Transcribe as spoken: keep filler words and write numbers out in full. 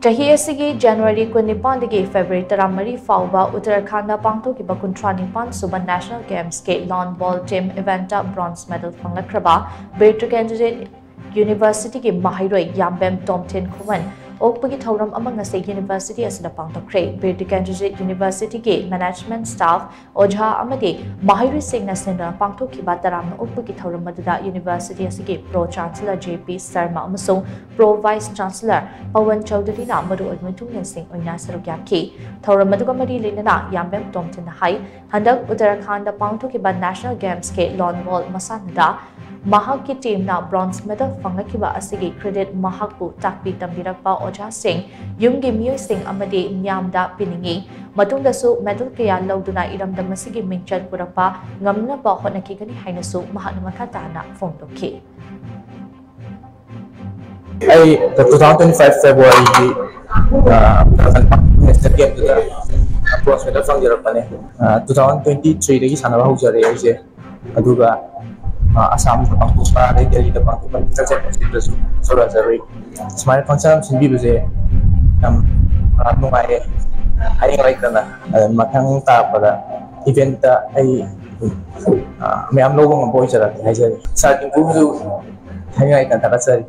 ꯆꯍꯤ ꯑꯁꯤꯒꯤ ꯖꯅꯋꯥꯔꯤ ꯀꯨꯟꯅꯤꯄꯥꯟꯗꯒꯤ ꯐꯦꯕ꯭ꯔꯨꯋꯥꯔꯤ ꯇꯔꯥꯃꯔꯤ ꯐꯥꯎꯕ ꯎꯠꯇꯔꯈꯥꯟꯗ ꯄꯥꯡꯊꯣꯛꯈꯤꯕ ꯀꯨꯟꯊ꯭ꯔꯥ ꯅꯤꯄꯥꯟ ꯁꯨꯕ National Gamesꯀꯤ Lawn Ball Team Eventꯇ bronze medal ꯐꯪꯂꯛꯈ꯭ꯔꯕ Bir Tikendrajit Universityꯒꯤ ꯃꯍꯩꯔꯣꯏ ꯌꯥꯝꯕꯦꯝ ꯇꯣꯝꯊꯤꯟ ꯈꯨꯃꯟ ꯑꯣꯛꯄꯒꯤ ꯊꯧꯔꯝ ꯑꯃ ꯉꯁꯤ University ꯑꯁꯤꯗ ꯄꯥꯡꯊꯣꯛꯈ꯭ꯔꯦ꯫ ꯕꯤꯔ ꯇꯤꯀꯦꯟꯗ꯭ꯔꯖꯤꯠ Universityꯒꯤ management staff, ꯑꯣꯖꯥ ꯑꯃꯗꯤ ꯃꯍꯩꯔꯣꯏꯁꯤꯡꯅ ꯁꯤꯟꯗꯨꯅ ꯄꯥꯡꯊꯣꯛꯈꯤꯕ ꯇꯔꯥꯝꯅ ꯑꯣꯛꯄꯒꯤ ꯊꯧꯔꯝ ꯑꯗꯨꯗ University ꯑꯁꯤꯒꯤ Pro Chancellor J P Sharma ꯑꯃꯁꯨꯡ Pro Vice Chancellor ꯄꯋꯟ ꯆꯧꯙꯨꯔꯤꯅ ꯃꯔꯨꯑꯣꯏꯕ ꯃꯤꯊꯨꯡꯂꯦꯟꯁꯤꯡ ꯑꯣꯏꯅ ꯁꯔꯨꯛ ꯌꯥꯈꯤ꯫ ꯊꯧꯔꯝ ꯑꯗꯨꯒ ꯃꯔꯤ ꯂꯩꯅꯅ ꯌꯥꯝꯕꯦꯝ ꯇꯣꯝꯊꯤꯟꯅ ꯍꯥꯏ, ꯍꯟꯗꯛ ꯎꯠꯇꯔꯈꯥꯟꯗ ꯄꯥꯡꯊꯣꯛꯈꯤꯕ National Gamesꯀꯤ Lawn Ball ꯃꯁꯥꯟꯅꯗ ꯃꯍꯥꯛꯀꯤ teamꯅ bronze medal ꯐꯪꯂꯛꯈꯤꯕ ꯑꯁꯤꯒꯤ credit ꯃꯍꯥꯛꯄꯨ ꯇꯥꯛꯄꯤ ꯇꯝꯕꯤꯔꯛꯄ ꯑꯣꯖꯥꯁꯤꯡ, ꯌꯨꯝꯒꯤ ꯃꯤꯑꯣꯏꯁꯤꯡ ꯑꯃꯗꯤ ꯃꯤꯌꯥꯝꯗ ꯄꯤꯅꯤꯡꯏ꯫ ꯃꯇꯨꯡꯗꯁꯨ medal ꯀꯌꯥ ꯂꯧꯗꯨꯅ ꯏꯔꯝꯗꯝ ꯑꯁꯤꯒꯤ ꯃꯤꯡꯆꯠ ꯄꯨꯔꯛꯄ ꯉꯝꯅꯕ ꯍꯣꯠꯅꯈꯤꯒꯅꯤ ꯍꯥꯏꯅꯁꯨ ꯃꯍꯥꯛꯅ ꯃꯈꯥ ꯇꯥꯅ ꯐꯣꯡꯗꯣꯛꯈꯤ꯫ ꯑꯩ ꯇꯨ ꯊꯥꯎꯖꯟ ꯇ꯭ꯋꯦꯟꯇꯤ ꯐꯥꯏꯚ ꯐꯦꯕ꯭ꯔꯨꯋꯥꯔꯤꯒꯤ ꯎꯠꯇꯔꯥꯈꯟꯗ ꯄꯥꯡꯊꯣꯛꯄ National Gamesꯇꯨꯗ bronze medal ꯐꯪꯖꯔꯛꯄꯅꯦ꯫ ꯇꯨ ꯊꯥꯎꯖꯟ ꯇ꯭ꯋꯦꯟꯇꯤ ꯊ꯭ꯔꯤꯗꯒꯤ ꯁꯥꯟꯅꯕ ꯍꯧꯖꯔꯛꯑꯦ ꯑꯩꯁꯦ꯫ ꯑꯗꯨꯒ ꯑꯁꯥꯝꯗ ꯄꯥꯡꯊꯣꯛꯄ ꯑꯗꯩ ꯗꯦꯜꯂꯤꯗ ꯄꯥꯡꯊꯣꯛꯄ ꯆꯠꯆꯕꯁꯤꯡꯗꯁꯨ ꯁꯔꯨꯛ ꯌꯥꯖꯔꯨꯏ꯫ ꯁꯨꯃꯥꯏꯅ function ꯑꯃ ꯁꯤꯟꯕꯤꯕꯁꯦ ꯌꯥꯝ ꯅꯨꯡꯉꯥꯏꯔꯦ꯫ ꯍꯥꯏꯅꯤꯡꯉꯥꯏ ꯂꯩꯇꯅ꯫ ꯑꯗ ꯃꯊꯪ ꯇꯥꯔꯛꯄꯗ eventꯇ ꯑꯩ ꯃꯌꯥꯝ ꯂꯧꯕ ꯉꯝꯕ ꯑꯣꯏꯖꯔꯛꯀꯦ ꯍꯥꯏꯖꯔꯤ꯫ Sir ꯇꯤꯡꯀꯨꯕꯨꯁꯨ ꯍꯥꯏꯅꯤꯡꯉꯥꯏ ꯂꯩꯇꯅ ꯊꯥꯒꯠꯆꯔꯤ꯫